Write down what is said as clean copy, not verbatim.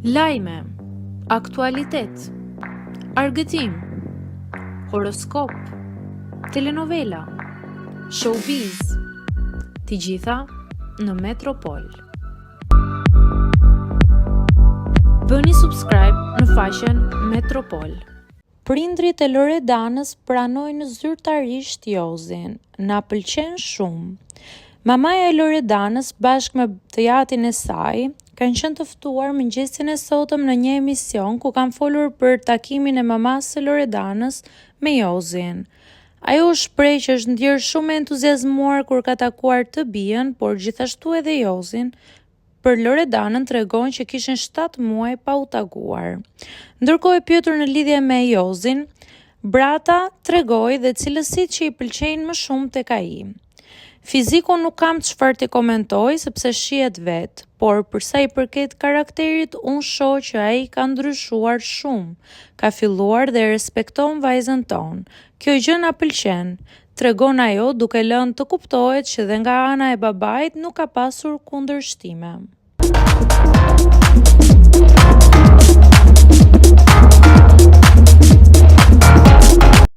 Lajme, aktualitet, argëtim, horoskop, telenovela, showbiz, të gjitha në Metropol. Bëni subscribe në faqen Metropol. Prindërit e Loredanës pranojnë zyrtarisht Jozin, Na pëlqen shumë. Mamaja e Loredanës bashkë me të jatin e saj kanë qenë të ftuar mëngjesin e sotëm në një emision ku kanë folur për takimin e mamasë së Loredanës me Jozin. Ajo u shpreh që është ndjerë shumë e entuziazmuar kur ka takuar të bijën, por gjithashtu edhe Jozin, Për Loredanën tregon që kishin 7 muaj pa u takuar. Ndërkohë e pyetur në lidhje me Jozin, Brata tregoi dhe cilësitë që i pëlqejnë më shumë tek ai. Fizikun nuk kam çfarë të komentoj sepse shihet vetë, por për sa i përket karakterit unë shoh që ai ka ndryshuar shumë, ka filluar dhe respekton vajzën tonë. Kjo gjë na pëlqen, tregon ajo duke lënë të kuptohet që dhe nga ana e babait nuk ka pasur kundërshtime.